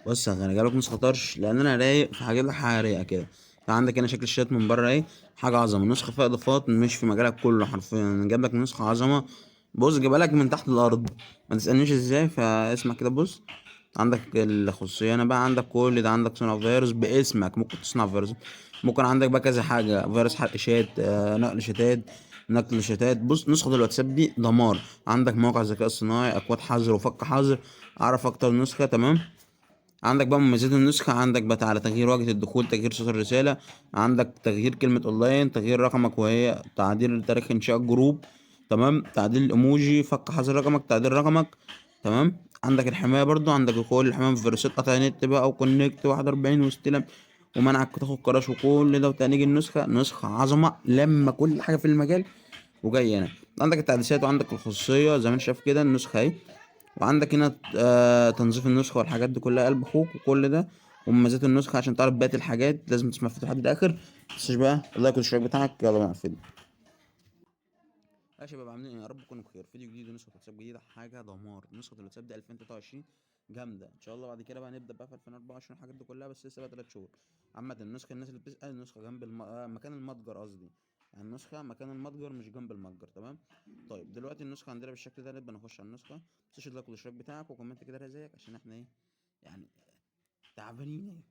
بص يا اخي، انا جايب لك نسخه طرش لان انا رايق، فهجيب لك حاجة رايقة كده. عندك هنا شكل الشات من بره اهي، حاجة عظمه. النسخة فيها اضافات مش في مجالك كله حرفيا. انا جايب لك نسخه عظمه، بص جايبها لك من تحت الارض، ما تسالنيش ازاي. فاسمع كده، بص عندك الخصوصية هنا بقى، عندك كل ده، عندك صنع فيروس باسمك، ممكن تصنع فيروس، ممكن عندك بقى كذا حاجة، فيروس حرق شات، نقل شتات، نقل شتات. بص نسخه الواتساب دي دمار. عندك مواقع الذكاء الصناعي، اكواد حظر وفك حظر، اعرف اكتر نسخه. تمام، عندك بقى مميزات النسخة، عندك بقى على تغيير واجهة الدخول، تغيير صوت الرسالة، عندك تغيير كلمة اونلاين، تغيير رقمك وهي تعديل تاريخ انشاء ال group، تمام، تعديل الايموجي، فك حظر رقمك، تعديل رقمك. تمام، عندك الحماية برضو، عندك كل الحماية من فيروسات، قطع نت بقى و Connect 41 واستلام، ومنعك تاخد crash وكل ده، وتأنيج النسخة. نسخة عظمة لما كل حاجة في المجال وجاي هنا. عندك التحديثات وعندك الخصوصية زي ما انت شايف كده، النسخة اهي. وعندك هنا تنظيف النسخة والحاجات دي كلها، قلب اخوك وكل ده، ومميزات النسخة عشان تعرف بقية الحاجات. لازم تسمع الفيديو لحد الآخر. متنساش بقى ال like والاشتراك بتاعك. يلا بينا على الفيديو. يا شباب عاملين ايه؟ يا رب تكونوا بخير. فيديو جديد ونسخة واتساب جديدة، حاجة دمار. نسخة الواتساب دي 2023 جامدة ان شاء الله. بعد كده بقى نبدأ بقى في 2024 الحاجات دي كلها، بس لسه بقى 3 شهور. عامة النسخة، الناس اللي بتسأل، النسخة جنب مكان المتجر، قصدي يعني النسخة مكان المتجر مش جنب المتجر. تمام، طيب دلوقتي النسخة عندنا بالشكل ده. نبدأ نخش على النسخة. متنساش ال like والاشتراك بتاعك و comment كده زيك، عشان احنا ايه يعني تعبانين ايه،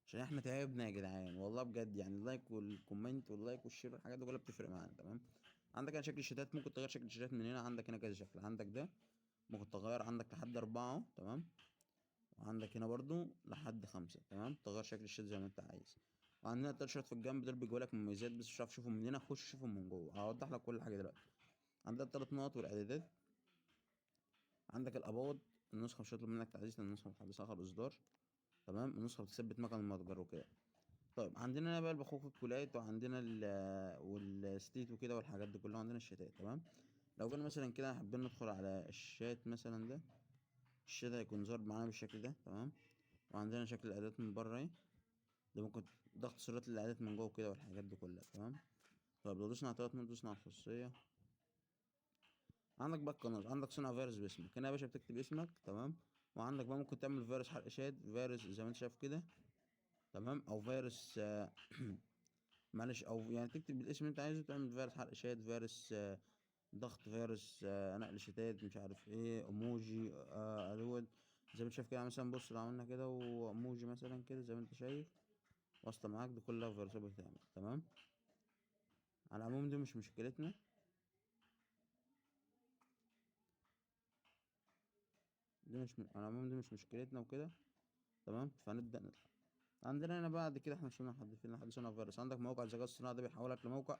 عشان احنا تعبنا يا جدعان والله بجد. يعني ال like وال comment وال like وال share والحاجات دي كلها بتفرق معانا. تمام، عندك هنا شكل الشتات، ممكن تغير شكل الشتات من هنا. عندك هنا كذا شكل، عندك ده ممكن تغير، عندك لحد 4 اهو. تمام، وعندك هنا برضو لحد 5. تمام، تغير شكل الشات زي ما انت عايز. وعندنا التلات شات في الجنب دول بيجيبوا لك مميزات، بس مش عارف تشوفهم من هنا، خش شوفهم من جوه، هوضح لك كل حاجة دلوقتي. عندنا التلات نقط والاعدادات، عندك الاباوت، النسخة مش هتطلب منك تحديث لان النسخة متحدثه اخر اصدار. تمام، النسخة بتثبت مكان المتجر وكده. طيب عندنا هنا بقى البخوخ الكولات، وعندنا والستيت وكده والحاجات دي كلها، وعندنا الشتات. تمام، لو جينا مثلا كده حابين ندخل على الشات مثلا، ده الشات هيكون ظاهر معانا بالشكل ده. تمام، وعندنا شكل الاعدادات من بره اهي، ده ممكن ضغط سرعة الاعدادات من جوه كده والحاجات دي كلها. تمام، طيب لو دوسنا على 3 نقط، دوسنا على الخصوصية، عندك بقى القناة، عندك صنع فيروس باسمك. هنا يا باشا بتكتب اسمك. تمام، وعندك بقى ممكن تعمل فيروس حرق شات، فيروس زي ما انت شايف كده. تمام، او فيروس، معلش، او يعني تكتب الاسم اللي انت عايزه، تعمل فيروس حرق شات، فيروس، ضغط، فيروس، نقل شتات، مش عارف ايه، اموجي، الود زي ما انت شايف كده. مثلا بص لو عملنا كده واموجي مثلا كده زي ما انت شايف واصله معاك، دي كلها فيروسات بتعمل. تمام، على العموم دي مش مشكلتنا. دي مش على العموم دي مش مشكلتنا وكده. تمام، فهنبدأ نطلع. عندنا هنا بعد كده احنا وصلنا لحد فين؟ لحد صنع فيروس. عندك موقع الذكاء الصناعي، ده بيحولك لموقع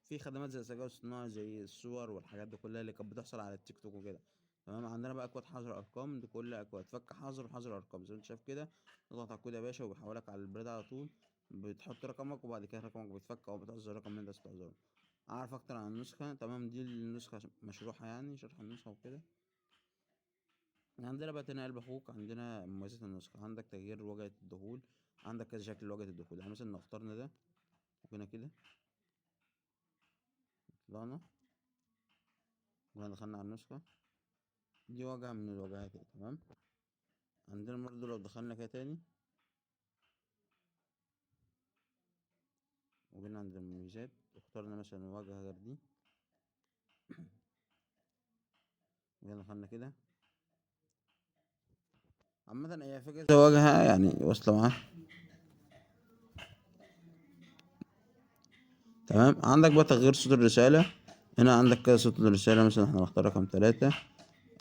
فيه خدمات زي الذكاء الصناعي، زي الصور والحاجات دي كلها اللي كانت بتحصل على التيك توك وكده. تمام، عندنا بقى اكواد حظر ارقام، دي كلها اكواد فك حظر وحظر ارقام زي ما انت شايف كده. تضغط على الكود يا باشا وبيحولك على البريد على طول، بتحط رقمك وبعد كده رقمك بيتفك او بتعذر الرقم اللي انت عايز تعذره. اعرف اكتر عن النسخة. تمام، دي النسخة مشروحة يعني شرح النسخة وكده. عندنا بقى تاني قلب اخوك، عندنا مميزات النسخة، عندك تغيير واجهة الدخول، عندك كذا شكل لواجهة الدخول. يعني مثلا لو اخترنا ده وجينا كده طلعنا وجينا دخلنا على النسخة دي، واجهة من الواجهات كده. تمام، عندنا برضو لو دخلنا كده تاني وجينا عند المميزات واخترنا مثلا واجهة غير دي وجينا دخلنا كده. عامة هي فكرة واجهة يعني واصلة معاه. تمام، عندك بقى تغيير صوت الرسالة، هنا عندك كده صوت الرسالة، مثلا احنا نختار رقم 3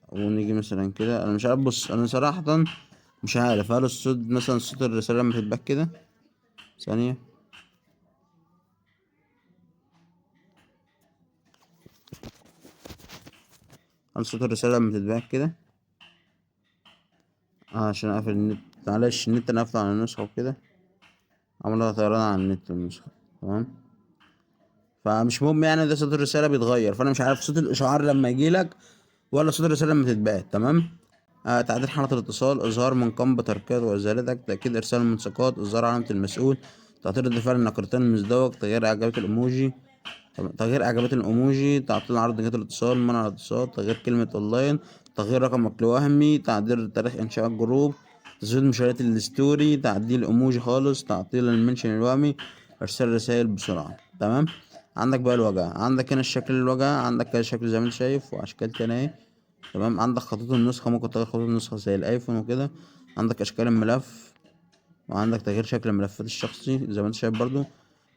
ونيجي مثلا كده. انا مش عارف، بص انا صراحة مش عارف هل الصوت مثلا صوت الرسالة لما تتباك كده، ثانية، هل صوت الرسالة لما تتباك كده، عشان اقفل النت، معلش النت انا قافله على النسخة وكده، عملها طيران على النت والنسخة. تمام، فمش مهم يعني ده صوت الرسالة بيتغير، فأنا مش عارف صوت الإشعار لما يجيلك ولا صوت الرسالة لما تتبعت. تمام، تعديل حالة الاتصال، إظهار من قام بتركيز وإزالتك، تأكيد إرسال الملصقات، إظهار علامة المسؤول، تعطيل رد فعل النقرتين المزدوج، تغيير إعجابات الإيموجي، تغيير إعجابات الإيموجي، تعطيل عرض جهات الاتصال، منع الاتصال، تغيير كلمة أونلاين، تغيير رقمك الوهمي، تعديل تاريخ انشاء ال group، تزويد مشاهدات ال story، تعديل ايموجي خالص، تعطيل ال mention الوهمي، ارسال رسائل بسرعة. تمام. عندك بقى الواجهة، عندك هنا الشكل الواجهة، عندك كذا شكل زي ما انت شايف واشكال تانية اهي. تمام. عندك خطوط النسخة، ممكن تغير خطوط النسخة زي الايفون وكده. عندك اشكال الملف، وعندك تغيير شكل الملفات الشخصي زي ما انت شايف برضو.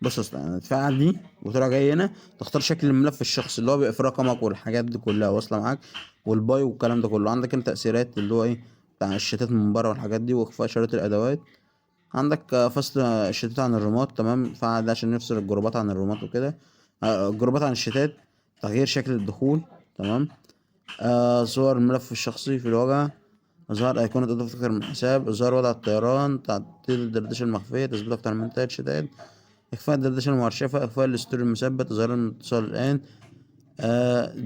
بص اصل يعني تفعل دي وتروح جاي هنا تختار شكل الملف الشخصي اللي هو بيبقى في رقمك والحاجات دي كلها واصله معاك، وال bio والكلام ده كله. عندك انت تأثيرات اللي هو ايه بتاع الشتات من بره والحاجات دي، واخفاء شريط الادوات. عندك فصل الشتات عن الرومات. تمام. فعل ده عشان نفصل الجروبات عن الرومات وكده، الجروبات عن الشتات، تغيير شكل الدخول. تمام. صور الملف الشخصي في الواجهة، إظهار أيقونة إضافة أكثر من حساب، إظهار وضع الطيران، تعطيل الدردشة المخفية، تثبيت أكثر من 3 شتات، إخفاء الدردشة المؤرشفة، إخفاء ال story المثبت، إظهار المتصل الآن.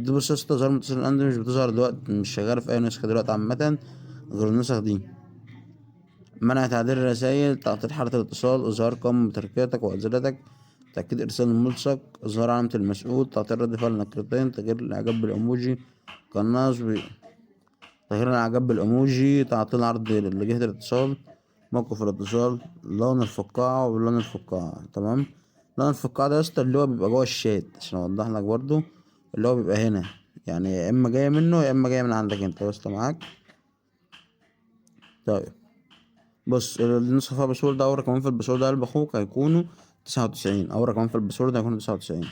دي بص يا اسطى، إظهار المتصل الآن دي مش بتظهر دلوقتي، مش شغالة في أي نسخة دلوقتي عامة غير النسخ دي. منع تعديل الرسائل، تعطيل حالة الاتصال، إظهار قم بتركيتك وأزالتك، تأكيد إرسال الملصق، إظهار علامة المسؤول، تعطيل رد فعل نقرتين، تغيير الإعجاب بالإيموجي، قناص تغيير الإعجاب بالإيموجي، تعطيل عرض لجهة الاتصال، موقف الاتصال، لون الفقاعة ولون الفقاعة. تمام. لون الفقاعة ده يا اسطى اللي هو بيبقى جوه الشات، عشان أوضح لك برضو، اللي هو بيبقى هنا، يعني يا إما جاية منه يا إما جاية من عندك أنت، واصلة معاك. طيب بص، النسخة فيها password، أول رقمين في ال password قلب أخوك هيكونوا 99، أول رقمين في ال password هيكونوا 99.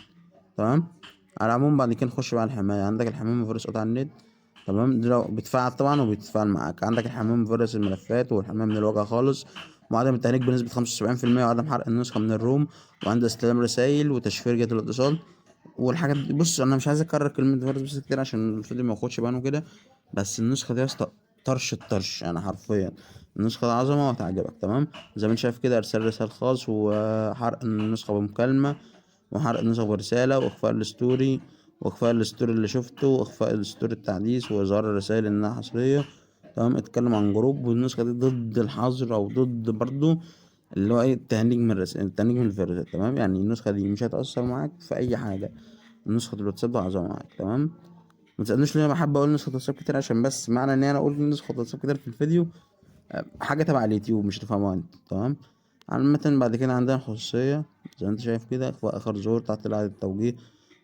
تمام. على العموم بعد كده نخش بقى على الحماية. عندك الحماية من فيروس قطع النت. تمام. دي لو بتفعل طبعا وبيتفاعل معاك. عندك الحماية من فيروس الملفات، والحماية من الواجهة خالص، وعدم التهنيج بنسبة 75%، وعدم حرق النسخة من ال ROM، وعند استلام رسائل، وتشفير جهة الاتصال والحاجات دي. بص انا مش عايز اكرر كلمة فيروس بس كتير عشان الفيديو ما ياخدش ban وكده، بس النسخة دي يا اسطى طرش الطرش، يعني حرفيا النسخة دي عظمة وهتعجبك. تمام. زي ما انت شايف كده، ارسال رسائل خاص، وحرق النسخة بمكالمة، وحرق النسخة برسالة، واخفاء ال story، واخفاء ال story اللي شفته، واخفاء ال story التحديث، واظهار الرسائل انها حصرية. تمام. اتكلم عن group، والنسخة دي ضد الحظر او ضد برضو اللي هو ايه التهنيج من الرسائل، التهنيج من الفيروسات. تمام. يعني النسخة دي مش هتأثر معاك في اي حاجة، نسخة الواتساب ده عظمة معاك. تمام. ما تسألنيش ليه انا بحب اقول نسخة واتساب كتير، عشان بس معنى ان انا اقول نسخة واتساب كتير في الفيديو حاجة تبع اليوتيوب مش هتفهموها انت. تمام. عامة بعد كده عندنا خصوصية زي ما انت شايف كده، اخفاء اخر ظهور، تحت إعادة التوجيه،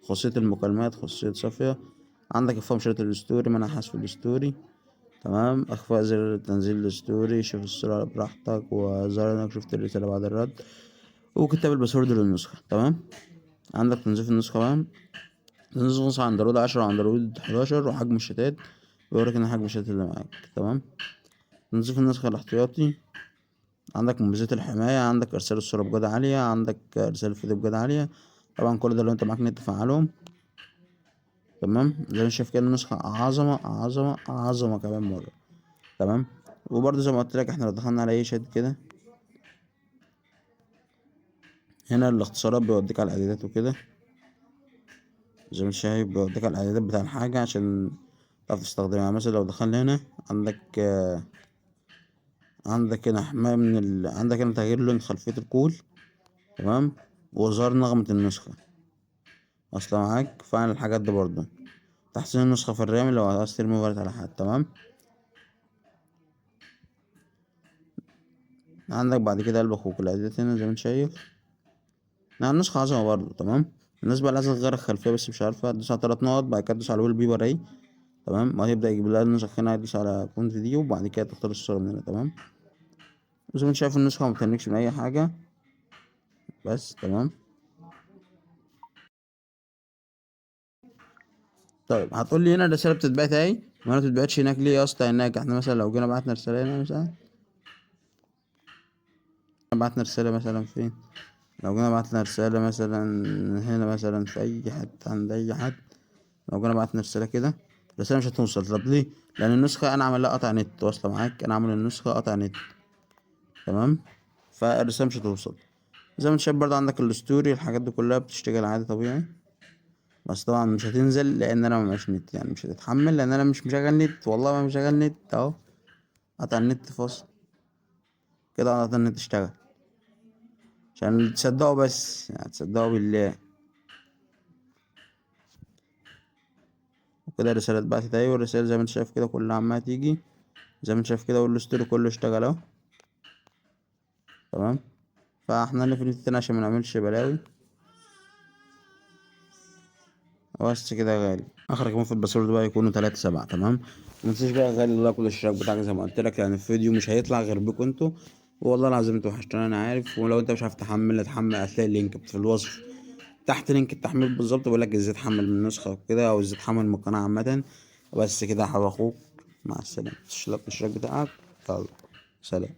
خصوصية المكالمات، خصوصية صافية. عندك اخفاء مشاهدة ال story، منع حذف ال story. تمام. اخفاء زر تنزيل ال story، شوف الصورة براحتك، وظهر انك شفت الرسالة بعد الرد، وكتاب ال password للنسخة. تمام. عندك تنظيف النسخة بقى، تنظيف النسخة عند اندرويد 10 وعند اندرويد 11، وحجم الشتات بيوريك ان حجم الشتات اللي معاك. تمام. تنظيف النسخة الاحتياطي، عندك مميزات الحماية، عندك ارسال الصورة بجودة عالية، عندك ارسال الفيديو بجودة عالية. طبعا كل ده لو انت معاك نت تفعلهم. تمام. زي ما شايف كده النسخة عظمة عظمة عظمة كمان مرة. تمام. وبرضه زي ما قلت لك احنا لو دخلنا على اي شات كده هنا الاختصارات بيوديك على الاعدادات وكده، زي ما شايف بيوديك على الاعدادات بتاع الحاجة عشان تعرف تستخدمها. يعني مثلا لو دخلنا هنا عندك هنا حماية من عندك هنا تغيير لون خلفية الكول. تمام. وإظهار نغمة النسخة أصلا معاك. فعل الحاجات دي برضه. تحسين النسخة في الرام لو عايز ترمي فيروس على حد. تمام. عندك بعد كده قلب اخوك الاعدادات هنا زي ما انت شايف. نعم النسخة عظمة برضه. تمام. الناس بقى اللي عايزة تغير الخلفية بس مش عارفة، تدوس على 3 نقط، بعد كده تدوس على wallpaper اهي. تمام. وهيبدأ يجيب لها النسخ هنا، هتدوس على كونت دي وبعد كده تختار الصورة من هنا. تمام. وزي ما انت شايف النسخة ما بتهنكش من أي حاجة بس. تمام. طيب هتقول لي هنا الرسالة بتتبعت اهي، ما انا ما بتتبعتش هناك ليه يا اسطى؟ هناك احنا مثلا لو جينا بعتنا رسالة هنا مثلا، بعتنا رسالة مثلا فين؟ لو جينا بعتنا رسالة مثلا هنا مثلا في أي حتة عند أي حد، لو جينا بعتنا رسالة كده الرسالة مش هتوصل. طب ليه؟ لأن النسخة أنا عامل لها قطع نت، واصلة معاك؟ أنا عامل النسخة قطع نت. تمام. فالرسالة مش هتوصل. زي ما انت شايف برضه عندك ال story، الحاجات دي كلها بتشتغل عادي طبيعي، بس طبعا مش هتنزل لأن أنا ما معيش نت، يعني مش هتتحمل لأن أنا مش مشغل نت، والله ما مشغل نت أهو، قطع النت فاصل كده، قطع النت اشتغل. عشان تصدقوا بس، يعني تصدقوا بالله. كده الرسالة اتبعتت اهي، والرسالة زي ما انت شايف كده كلها عمالة تيجي زي ما انت شايف كده، وال story كله اشتغل اهو. تمام، فاحنا نقفل التاني عشان ما نعملش بلاوي. بس كده يا غالي. اخر رقمين في ال password بقى يكونوا 3 7. تمام، ما تنساش بقى يا غالي ال like والاشتراك بتاعك زي ما قلت لك، يعني الفيديو مش هيطلع غير بيكم انتوا، والله العظيم انتوا وحشتونا انا عارف. ولو انت مش عارف تحمل اتحمل، هتلاقي ال link في الوصف تحت، link التحميل بالظبط بيقول لك ازاي تحمل من النسخة وكده، او ازاي تحمل من القناة عامة. بس كده يا حبيب اخوك، مع السلامة. ال like والاشتراك بتاعك، يلا سلام.